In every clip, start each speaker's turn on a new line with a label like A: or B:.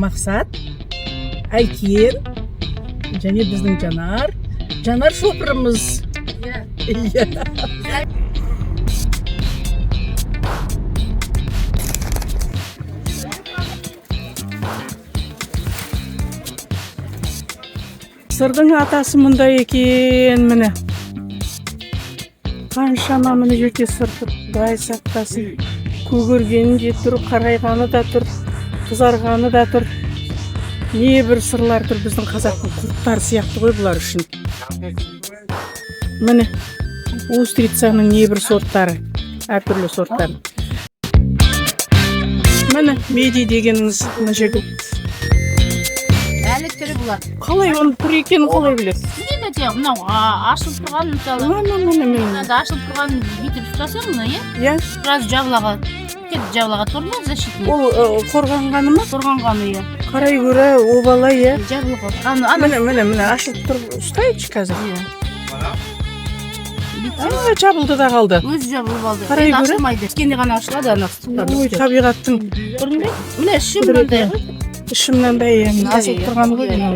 A: Мақсат, Әйкен және біздің Жанар. Жанар шопырымыз.
B: Иә.
A: Иә. Сырдың атасы мұнда екен, міне. Қаншама мына жерде сыр тұр, құдай сақтасын. Көгергені де тұр, қарайғаны да тұр, қызарғаны да тұр. Не бір сырлар тұр, біздің қазақтың құрттары сияқты ғой бұлар үшін. Міне, устрицаның небір сорттары, әртүрлі сорттары. Міне, меди дегеніңіз мына жерде.
B: Әлі тірі бұлар.
A: Қалай оның тірі екенін қалай білесіз?
B: Міне те мынау ашылып тұрған, мысалы.
A: Міне, міне, міне.
B: Мынада ашылып тұрған, бүйтіп ұстасаң мына, иә?
A: Иә.
B: Сразу жабыла қалады. Кетіп жабыла қалады. Көрдің бе, защитный?
A: Ол қорғанғаны ма?
B: Қорғанғаны, иә.
A: Қарай көре, обала, иә.
B: Жабыла қалады. Ана, ана.
A: Міне, міне, міне, ашылып тұр, ұстайыншы қазір.
B: Иә.
A: А, жабылды да қалды.
B: Өзі жабылып алды.
A: Қарай
B: Енді
A: көре.
B: ашылмайды. Кішкене ғана ашылады ана ыстықтар.
A: Ой, табиғаттың
B: Көрдің бе? Міне, іші
A: құдіреті.
B: мынандай ғой.
A: Іші мынандай, иә, міне, асылып
B: Иә,
A: тұрған ғой
B: иә.
A: мынау.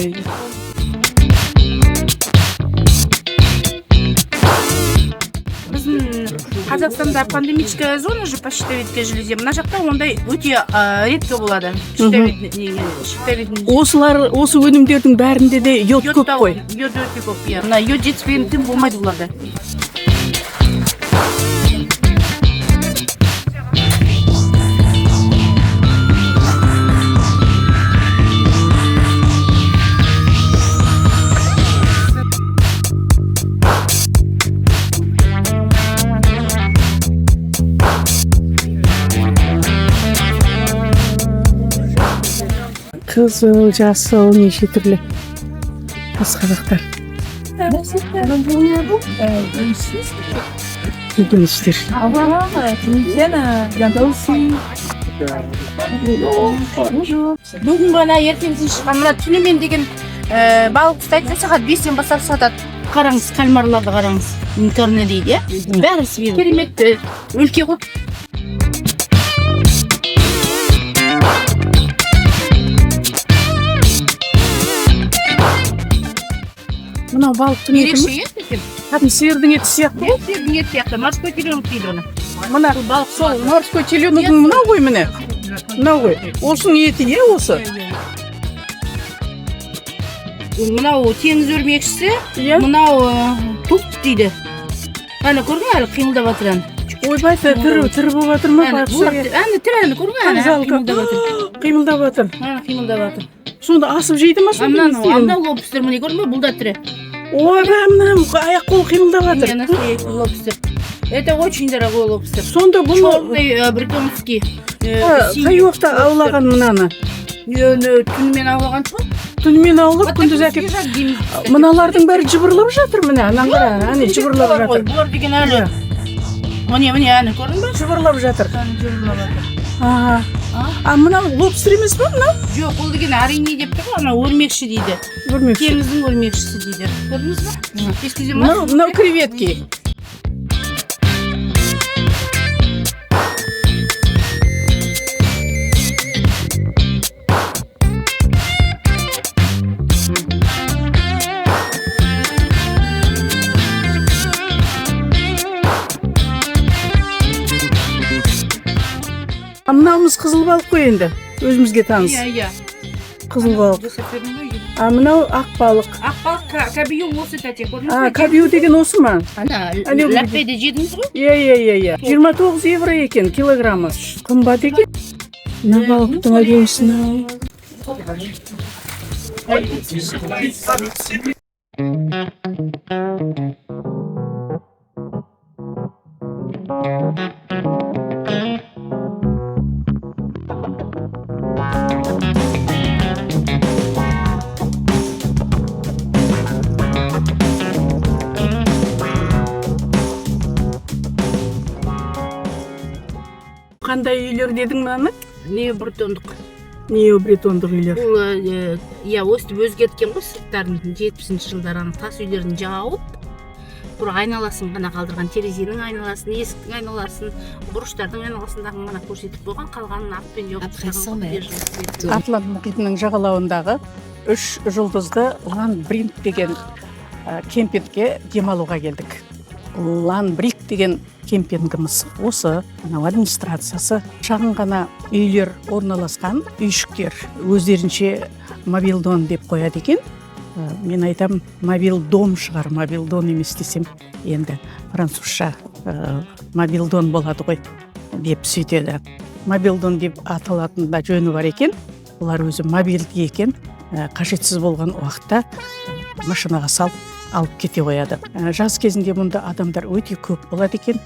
B: Біздің Қазақстанда пандемическая зона же по щитовидке железе. Мына жақта ондай өте редко болады. Щитовидный.
A: Осылар, осы өнімдердің бәрінде де йод көп қой.
B: Йод өте көп, иә. Мына йод жетіспеген тым болмайды бұларда.
A: Қызыл, жасыл, неше түрлі асқабақтар. Көкөністер.
B: Бүгін ғана, ертеңгісін шыққан мына түнімен деген балық ұстайды да, сағат 5-тен бастап сатады. Қараңыз, кальмарларды қараңыз. Интерне дейді, иә? Бәрі свежий. Керемет өлке ғой.
A: Мынау балықтың еті ме?
B: Ерекше ет екен.
A: Кәдімгі сиырдың еті сияқты ғой.
B: Иә, сиырдың еті сияқты. Морской теленок дейді оны.
A: Мына
B: Бұл балық.
A: сол морской теленогың мынау ғой, міне. Мынау ғой. Осының еті, иә, осы.
B: Мынау теңіз өрмекшісі,
A: Иә.
B: мынау тук дейді. Әне көрдің бе, әлі қимылдап жатыр әне.
A: Ойбай, тірі тірі болып жатыр ма?
B: Әне,
A: Байғұс,
B: бұлар
A: иә.
B: әне тірі, әне көрдің бе, әне
A: Жалко.
B: қимылдап жатыр.
A: Қимылдап жатыр.
B: Әне қимылдап жатыр.
A: Сонда асып жейді ма
B: А
A: сонда? Не
B: мынау,
A: істейді?
B: мынау лобстер, міне көрдің бе, бұл да тірі.
A: Ойбай, мына аяқ қолы қимылдап жатыр.
B: Міне, настоящий лобстер. Это очень дорогой лобстер.
A: Сонда бұны
B: Черный бретонский.
A: Қай
B: Синий
A: уақытта
B: лобстер.
A: аулаған мынаны?
B: Нені, түнімен аулаған шығар.
A: Түнімен аулап,
B: Вот
A: күндіз
B: такой
A: әкеп.
B: свежак дейміз біз.
A: Мыналардың бәрі жыбырлап жатыр, міне, анан қара, әне жыбырлап
B: Бұлар ғой,
A: жатыр.
B: бұлар деген әлі. Міне, міне, әне көрдің бе?
A: Жыбырлап жатыр.
B: Әне жыбырлап жатыр.
A: Аха.
B: А?
A: А мынау лобстер емес па мынау?
B: Жоқ, ол деген әрине деп тұр ғой, анау өрмекші дейді.
A: Өрмекші.
B: Теңіздің өрмекшісі дейді. Көрдіңіз бе? Ескізе ма?
A: Мынау, мынау креветки. А мынауымыз қызыл балық қой енді. Өзімізге таныс.
B: Иә, иә.
A: Қызыл балық.
B: Жасап бердің ғой үйге.
A: А мынау ақ балық.
B: Ақ балық кабион осы, тәте, көрдіңіз
A: А,
B: бе?
A: кабиу деген осы ма?
B: Ана,
A: Әне
B: ләппеде жедіңіз ғой?
A: Иә, иә, иә, иә. 29 евро екен килограммы. Қымбат екен. Мына балықтың әдемісін ай. Қандай үйлер дедің мынаны?
B: Необретондық.
A: Необретондық үйлер.
B: Бұл иә, өстіп өзгерткен ғой сырттарын 70-жылдары, ана тас үйлерін жауып, Құр айналасын ғана қалдырған, терезенің айналасын, есіктің айналасын, бұрыштардың айналасындағын ғана көрсетіп қойған, қалғанын ақпен жауып
C: Après
B: тастаған
C: 100
B: ғой,
C: mètres,
B: бежевый.
A: Атлант мұхитының жағалауындағы үш жұлдызды Ланбринг деген кемпингке демалуға келдік. Ланбрик деген кемпингіміз осы. Мынау администрациясы. Шағын ғана үйлер орналасқан, үйшіктер. Өздерінше мобилдон деп қояды екен. Мен айтам, мобилдом шығар, мобилдон емес десем, енді французша мобилдон болады ғой деп сөйтеді. Мобилдон деп аталатын да жөні бар екен. Олар өзі мобильді екен. Қажетсіз болған уақытта машинаға салып алып кете қояды. Жаз кезінде мұнда адамдар өте көп болады екен.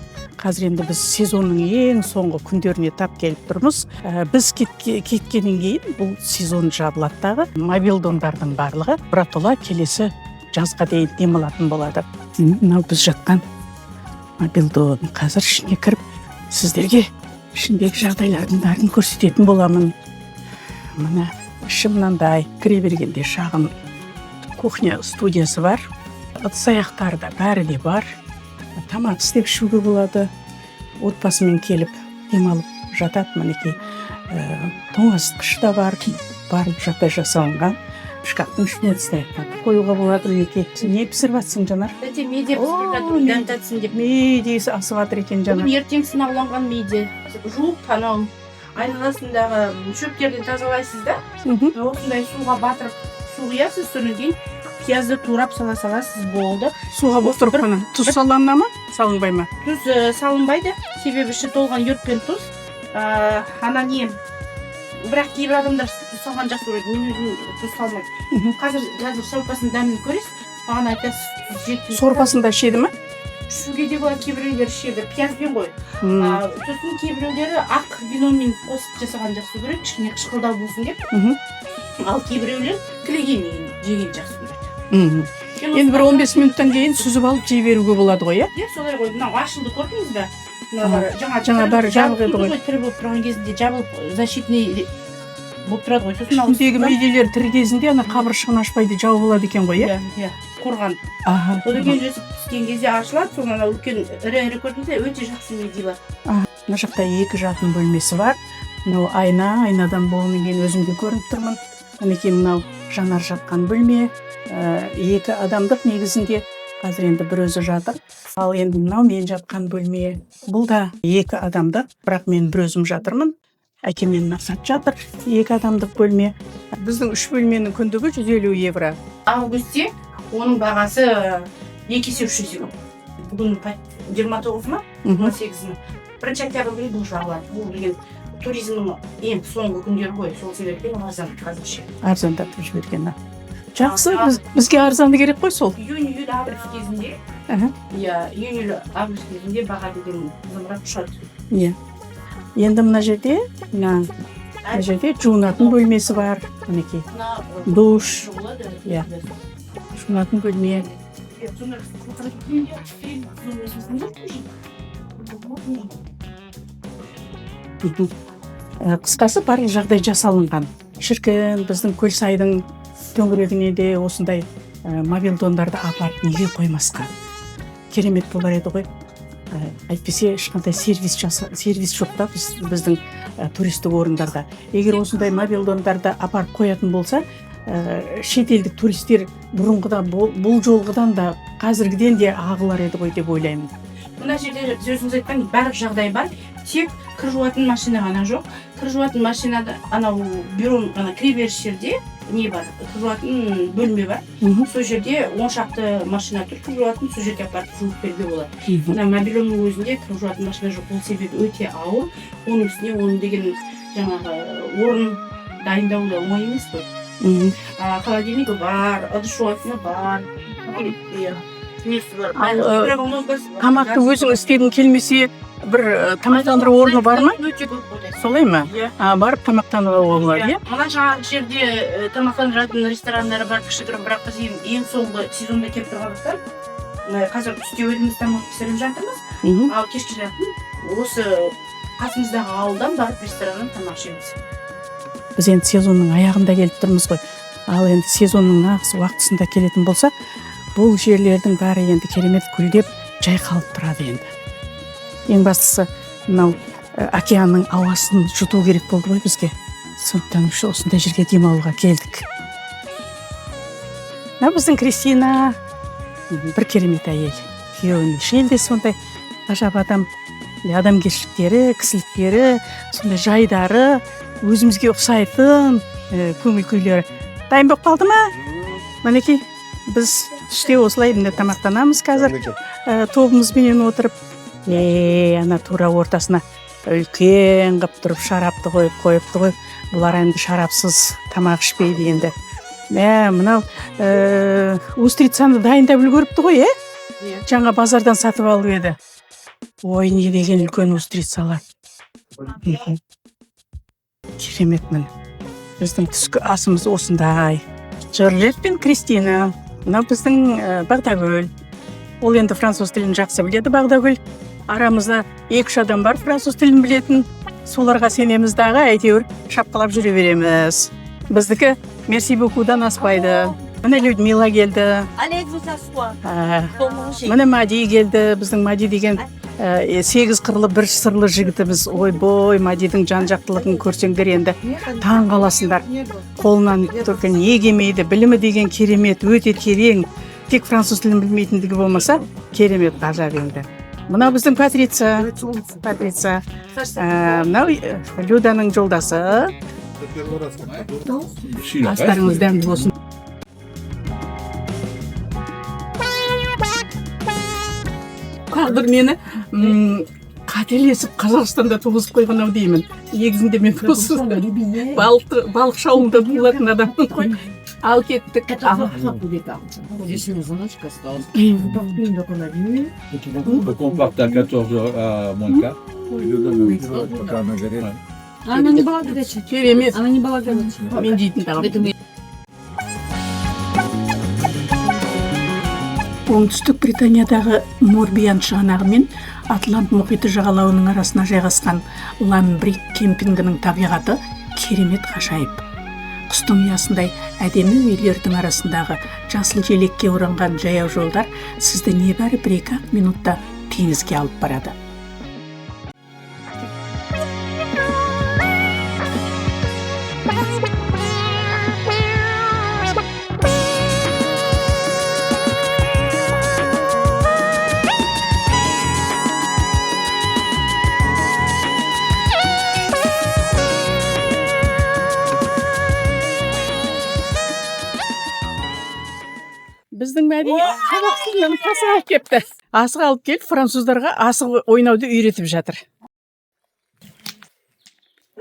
A: Қазір енді біз сезонның ең соңғы күндеріне тап келіп тұрмыз. Біз кеткеннен кейін бұл сезон жабылады дағы, мобилдондардың барлығы біратола келесі жазға дейін демалатын болады. Мынау біз жатқан мобилдон. Қазір ішіне кіріп, сіздерге ішіндегі жағдайлардың бәрін көрсететін боламын. Мына іші мынандай. Кіре бергенде шағын кухня студиясы бар. Ыдыс аяқтары да бәрі де бар. Тамақ істеп ішуге болады. Отбасымен келіп демалып жатады. Мінекей, тоңазытқышы да бар, барлық жағдай жасалынған. Шкафтың ішіне ыдыс аяқтарды қоюға болады. Мінекей, не пісіріп жатсың, Жанар?
B: Өте мидия пісіріп
A: О,
B: жатырмын, дәм татсын деп.
A: Мидиясы асып жатыр екен, Жанар.
B: Бүгін ертеңгісін ауланған мидия. Жуып, анау айналасындағы шөптерден тазалайсыз да, осындай суға батырып, су құясыз, содан кейін пиязды турап сала саласыз, болды.
A: Суға батырып қана тұз салына ма, салынбай ма?
B: Тұз салынбайды, себебі іші толған йод пен тұз. Ана не, бірақ кейбір адамдар тұз салған жақсы көреді, мен өзім тұз салмаймын. Қазір сорпасының дәмін көресіз, маған айтасыз, тұз жетпей.
A: Сорпасын да ішеді ма?
B: Ішуге де болады, кейбіреулері ішеді пиязбен ғой. Сосын кейбіреулері ақ виномен қосып жасаған жақсы көреді, кішкене қышқылдау болсын деп. Ал кейбіреулер кілегеймен жеген жақсы көреді. Мен
A: Енді бір
B: осылай-
A: 15 минуттан кейін сүзіп алып жей беруге болады ғой, иә?
B: Иә, солай ғой. Мынау ашылды, көрдіңіз бе? Мыналар жаңа
A: Жаңа бәрі жабық еді ғой.
B: Тірі болып тұрған кезінде жабылып, защитный болып тұрады ғой. Сосын ал
A: Ішіндегі мидийлер тірі кезінде ана қабыршығын ашпайды, жауып алады екен ғой, иә?
B: Иә, қорған. Одан кейін өсіп піскен кезде ашылады. Соны анау үлкен, ірі ірі көрдіңіз бе, өте жақсы мидийлар.
A: Мына жақта екі жатын бөлмесі бар. Мынау айна, айнадан болғаннан кейін өзім де көрініп тұрмын. Мінекей, мынау Жанар жатқан бөлме. Екі адамдық негізінде, қазір енді бір өзі жатыр. Ал енді мынау мен жатқан бөлме. Бұл да екі адамдық, бірақ мен бір өзім жатырмын. Әкем мен Мақсат жатыр. Екі адамдық бөлме. Біздің үш бөлменің күндігі 150 евро.
B: Августте оның бағасы екі есе, үш есе көп. Бүгін 29 ма, 18 ма, 1 октябрь күні бұл жабылады. Бұл деген туризмнің ең соңғы күндері ғой, сол себептен арзан қазірше.
A: Арзандатып жіберген. Жақсы, бізге арзанды керек қой сол.
B: Июнь, июль, август кезінде. Иә, июнь, июль, август кезінде баға деген зымырап ұшады.
A: Иә. Енді мына жерде жуынатын бөлмесі бар. Мінекей.
B: Мына
A: Душ.
B: жуылады.
A: Иә. Жуынатын бөлме.
B: Иә.
A: Қысқасы, барлық жағдай жасалынған. Шіркін, біздің Көлсайдың төңірегіне де осындай мобилдондарды апарып неге қоймасқа? Керемет болар еді ғой. Әйтпесе ешқандай сервис жоқ та біздің туристік орындарда. Егер осындай мобилдондарды апарып қоятын болса, шетелдік туристер бұрынғыдан, бұл жолғыдан да, қазіргіден де ағылар еді ғой деп ойлаймын.
B: Мына жерде өзіңіз айтқан барлық жағдай бар, тек кір жуатын машина ғана жоқ. Кір жуатын машинада анау бюро, ана кіреберіс жерде не бар, кір жуатын бөлме бар. Сол жерде он шақты машина тұр кір жуатын, сол жерге апарып жуып беруге болады. Мына мобиломның өзінде кір жуатын машина жоқ, ол себебі өте ауыр. Оның үстіне оның деген жаңағы орын дайындау да оңай емес қой. Холодильнигі бар, ыдыс жуатыны бар, иә, несі бар.
A: Ал,
B: Микроволновкасы бар.
A: Тамақты өзің істегің келмесе, бір тамақтандыру орны бар ма?
B: Өте көп ондай.
A: Солай ма?
B: Иә.
A: А, барып тамақтануға болады, иә?
B: Мына жаңағы жерде тамақтандыратын ресторандар бар кішігірім, бірақ біз ең соңғы сезонда келіп тұрғандықтан, қазір түсте өзіміз тамақ пісіріп жатырмыз. Ал кешке жақын осы қасымыздағы ауылдан барып, рестораннан тамақ ішеміз.
A: Біз енді сезонның аяғында келіп тұрмыз ғой. Ал енді сезонның нағыз уақытысында келетін болсақ, Бұл жерлердің бәрі енді керемет гүлдеп, жайқалып тұрады енді. Ең бастысы, мынау океанның ауасын жұту керек болды ғой бізге. Сондықтан осындай жерге демалуға келдік. Мынау біздің Кристина, бір керемет әйел. Күйеуі Мишель де сондай ғажап адам. Адамгершіліктері, кісіліктері, сондай жайдары, өзімізге ұқсайтын көңіл күйлері. Дайын болып қалды ма? Мінекей, біз түсте осылай, міне, тамақтанамыз қазір тобымызбенен отырып. Е, ана тура ортасына үлкен қылып тұрып шарапты қойып қойыпты ғой. Бұлар енді шарапсыз тамақ ішпейді енді. Мә, мынау устрицаны дайындап үлгеріпті ғой, иә?
B: Иә.
A: Жаңа базардан сатып алып еді. Ой, не деген үлкен устрицалар. Керемет, міне. Біздің түскі асымыз осындай. Жоржет пен Кристина. Мынау біздің Бағдагүл. Ол енді француз тілін жақсы біледі, Бағдагүл. Арамызда екі үш адам бар француз тілін білетін. Соларға сенеміз дағы, әйтеуір шапқылап жүре береміз. Біздікі merci beaucoup дан аспайды. Міне, Людмила келді.
C: Allez vous asseoir pour manger.
A: Міне, Мади келді. Біздің Мади деген сегіз қырлы бір сырлы жігітіміз. Ойбой, Мадидің жан жақтылығын көрсеңдер енді, таң қаласыңдар. Қолынан только не келмейді? Білімі деген керемет, өте терең. Тек француз тілін білмейтіндігі болмаса, керемет, ғажап енді. Мынау біздің Патриция. Патриция. Мынау Люданың жолдасы. Астарыңыз дәмді болсын. Тағдыр мені қателесіп Қазақстанда туғызып қойған ау деймін. Негізінде мен осы балықшы ауылында туылатын адаммын ғой. Ал кеттік. Ал.
D: Donc on part à 14h à moins le quart.
C: Она не была горячая.
A: Керемет.
C: Она не была горячая.
A: Мен жейтін тағам. Оңтүстік Британиядағы Морбиан шығанағы мен Атлант мұхиты жағалауының арасына жайғасқан Ламбрик кемпингінің табиғаты керемет, ғажайып. Құстың ұясындай әдемі үйлердің арасындағы жасыл желекке оранған жаяу жолдар сізді небәрі бір екі ақ минутта теңізге алып барады. Біздің Мәди Қазақстаннан асық алып келіпті. Асық алып келіп, француздарға асық ойнауды үйретіп жатыр.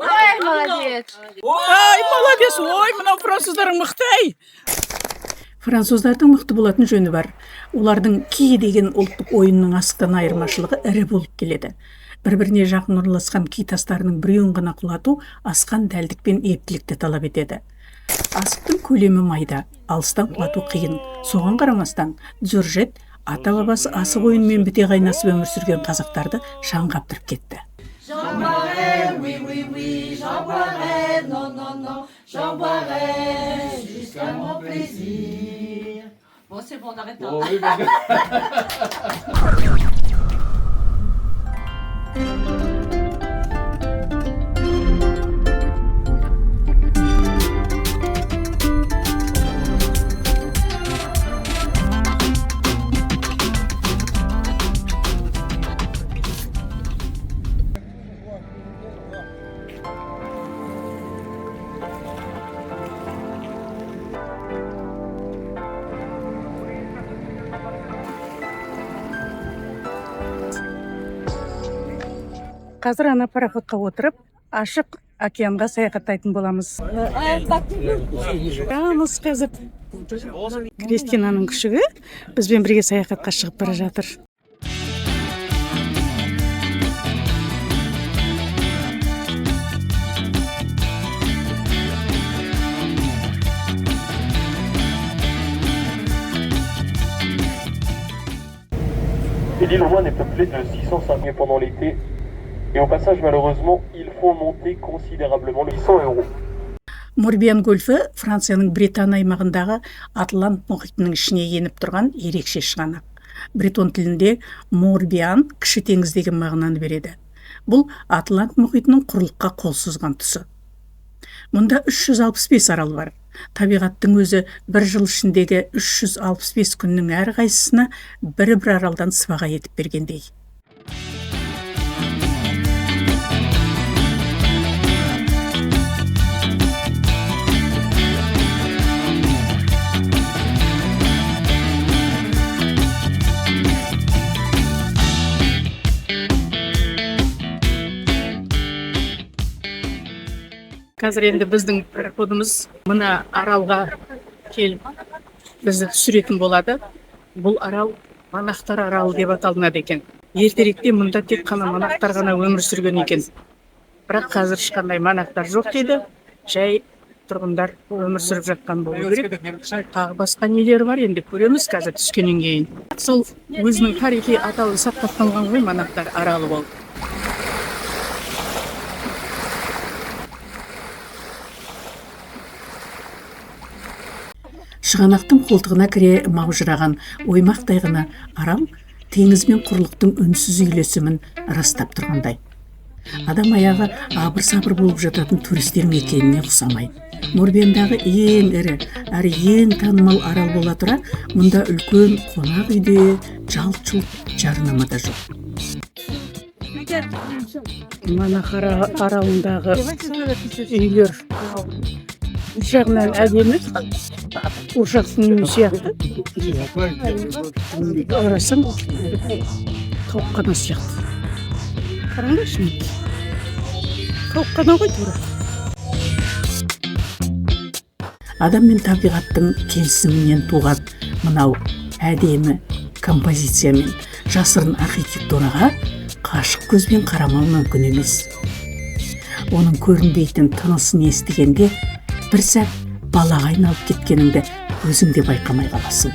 C: Ой, молодец.
A: Ой, молодец! Ой, мынау француздарың мықты ай. Француздардың мықты болатын жөні бар. Олардың ки деген ұлттық ойынның асықтан айырмашылығы ірі болып келеді. Бір біріне жақын орналасқан ки тастарының біреуін ғана құлату асқан дәлдік пен ептілікті талап етеді. Асықтың көлемі майда, алыстан құлату қиын. Соған қарамастан Джорджет ата бабасы асық ойынымен біте қайнасып өмір сүрген қазақтарды шаң қаптырып кетті.
C: J'en boirai, oui, oui, oui, j'en boirai, non, non, non, j'en boirai jusqu'à mon plaisir. Bon, c'est bon, on arrête là.
D: Oh, oui, parce que-
A: Қазір ана пароходқа отырып, ашық океанға саяхаттайтын боламыз. Тұрамыз қазір. Кристинаның күшігі бізбен бірге саяхатқа шығып бара жатыр.
E: Et l'île Ouen est peuplée de 605 000 pendant l'été. Et au passage, malheureusement, ils font monter considérablement le 100 euros.
A: Морбиан гольфі Францияның Британ аймағындағы Атлант мұхитының ішіне еніп тұрған ерекше шығанақ. Бретон тілінде Морбиан кіші теңіз деген мағынаны береді. Бұл Атлант мұхитының құрлыққа қол созған тұсы. Мұнда 365 арал бар. Табиғаттың өзі бір жыл ішіндегі 365 күннің әрқайсысына бір-бір аралдан сыбаға етіп бергендей. Қазір енді біздің пароходымыз мына аралға келіп бізді түсіретін болады. Бұл арал Монахтар аралы деп аталынады екен. Ертеректе мұнда тек қана монахтар ғана өмір сүрген екен. Бірақ қазір ешқандай монахтар жоқ дейді. Жай тұрғындар өмір сүріп жатқан болу керек. Тағы басқа нелері бар енді көреміз қазір түскеннен кейін. Сол өзінің тарихи атауын сақтап қалған ғой, Монахтар аралы болып. Шығанақтың қолтығына кіре маужыраған оймақтай ғана арал теңіз бен құрлықтың үнсіз үйлесімін растап тұрғандай. Адам аяғы абыр-сабыр болып жататын туристер мекеніне ұқсамайды. Морбиандағы ең ірі әрі ең танымал арал бола тұра, мұнда үлкен қонақ үйде жалт-жұлт жарнама да жоқ. Монах аралындағы үйлер жағынан әдемі, ошақтың үйі сияқты. Қарасаң, тауықхана сияқты. Қараңдаршы, мінекей. Тауықхана ғой тура. Адам мен табиғаттың келісімінен туған мынау әдемі композиция мен жасырын архитектураға қашық көзбен қарамау мүмкін емес. Оның көрінбейтін тынысын естігенде бір сәт балаға айналып кеткеніңді өзің де байқамай қаласың.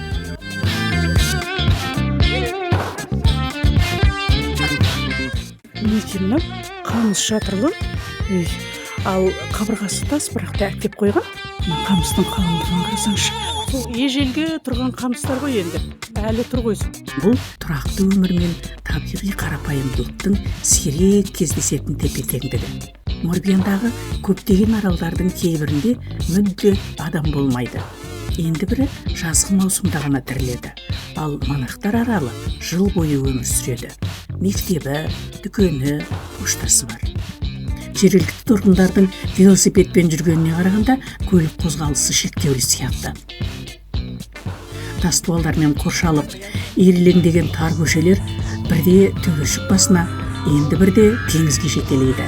A: Мінекей мынау қамыс шатырлы үй. Ал қабырғасы тас, бірақ та әктеп қойған. Мына қамыстың қалыңдығын қарасаңшы. Сол ежелгі тұрған қамыстар ғой енді. Әлі тұр ғой. Бұл тұрақты өмір мен табиғи қарапайымдылықтың сирек кездесетін тепе-теңдігі. Морбиандағы көптеген аралдардың кейбірінде мүлде адам болмайды. Енді бірі жазғы маусымда ғана тіріледі. Ал Монахтар аралы жыл бойы өмір сүреді. Мектебі, дүкені, поштасы бар. Жергілікті тұрғындардың велосипедпен жүргеніне қарағанда көлік қозғалысы шектеулі сияқты. Тас дуалдармен қоршалып, ирелеңдеген тар көшелер бірде төбешік басына, енді бірде теңізге жетелейді.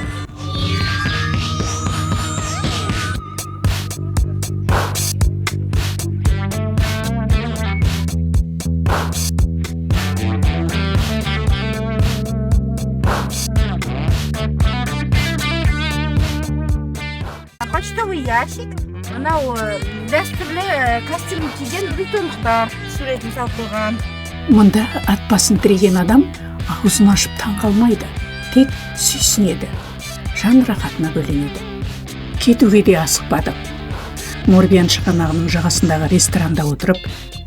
B: Почтовый ящик, мынау дәстүрлі костюм киген бретондықтар суретін салып қойған.
A: Мұнда ат басын тіреген адам аузын ашып таң қалмайды, тек сүйсінеді, жан рахатына бөленеді. Кетуге де асықпадық. Морбиан шығанағының жағасындағы ресторанда отырып,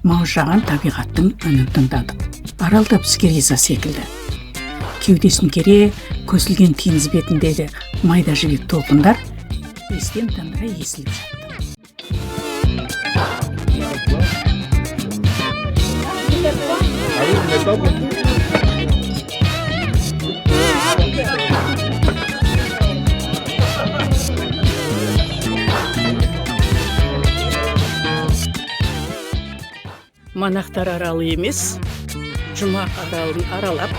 A: маужыраған табиғаттың үнін тыңдадық. Арал да бізге риза секілді. Кеудесін кере көсілген теңіз бетіндегі майда жібек толқындар естен тандыра есіліп жатты. Монахтар аралы емес, Жұмақ аралын аралап,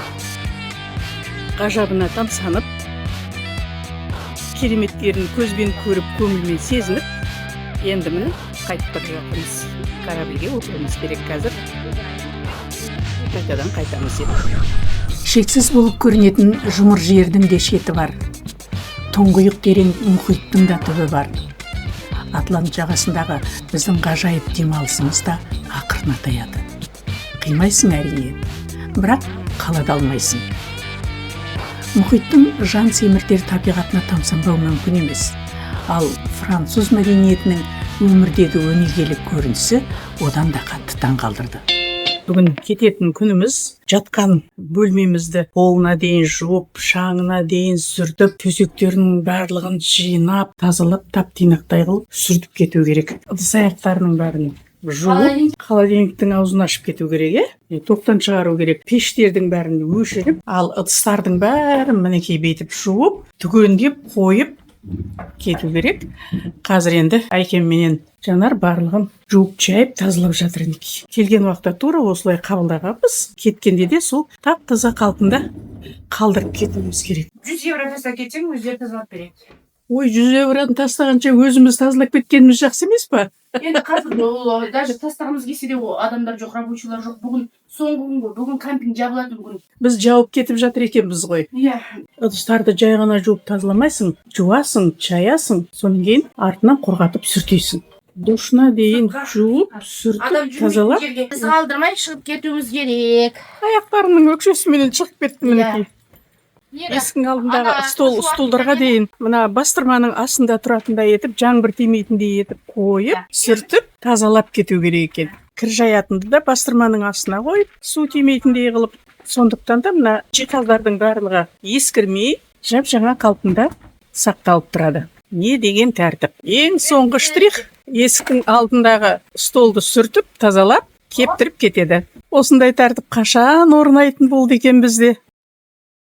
A: ғажабына тамсанып, кереметтерін көзбен көріп, көңілмен сезініп, енді міне қайтып бара жатырмыз. Корабльге отыруымыз керек қазір. Қайтадан қайтамыз енді. Шексіз болып көрінетін жұмыр жердің де шеті бар. Тұңғиық терең мұхиттың да түбі бар. Атлант жағасындағы біздің ғажайып демалысымыз да ақырына таяды. Қимайсың әрине, бірақ қала да алмайсың. Мұхиттың жан семіртер табиғатына тамсанбау мүмкін емес. Ал француз мәдениетінің өмірдегі өнегелі көрінісі одан да қатты таңғалдырды. Бүгін кететін күніміз. Жатқан бөлмемізді полына дейін жуып, шаңына дейін сүртіп, төсектерінің барлығын жинап, тазалап, тап тұйнақтай қылып сүртіп кету керек. Ыдыс аяқтарының бәрін жуып, холодильниктің аузын ашып кету керек, иә. Токтан шығару керек, пештердің бәрін өшіріп, ал ыдыстардың бәрін, мінекей, бүйтіп жуып, түгендеп қойып кету керек. Қазір енді Әйкем менен Жанар барлығын жуып, шайып, тазалап жатыр, мінекей. Келген уақытта тура осылай қабылдағанбыз, кеткенде де сол тап таза қалпында қалдырып кетуіміз керек.
B: 100 евро тастап кетсең, өздері тазалап береді.
A: Ой, 100 евроны тастағанша, өзіміз тазалап кеткеніміз жақсы емес па?
B: Енді қазір ол даже тастағымыз келсе де, ол адамдар жоқ, рабочийлар жоқ. Бүгін соңғы күн ғой, бүгін кампинг жабылатын күн.
A: Біз жауып кетіп жатыр екенбіз ғой.
B: Иә.
A: Ыдыстарды жай ғана жуып тазаламайсың, жуасың, шаясың, содан кейін артынан құрғатып сүртесің. Душына дейін жуып, сүртіп, тазалап.
B: Жерге із қалдырмай шығып кетуіміз керек.
A: Аяқтарының өкшесіменен шығып кетті, мінекей.
B: Иә.
A: Есіктің алдындағы
B: Ана
A: стол,
B: жуатын
A: стулдарға дейін мына бастырманың астында тұратындай етіп, жаңбыр тимейтіндей етіп қойып, сүртіп, тазалап кету керек екен. Кір жаятынды да бастырманың астына қойып, су тимейтіндей қылып. Сондықтан да мына жиһаздардың барлығы ескірмей, жап жаңа қалпында сақталып тұрады. Не деген тәртіп! Ең соңғы штрих: есіктің алдындағы столды сүртіп, тазалап, кептіріп кетеді. Осындай тәртіп қашан орнайтын болды екен бізде?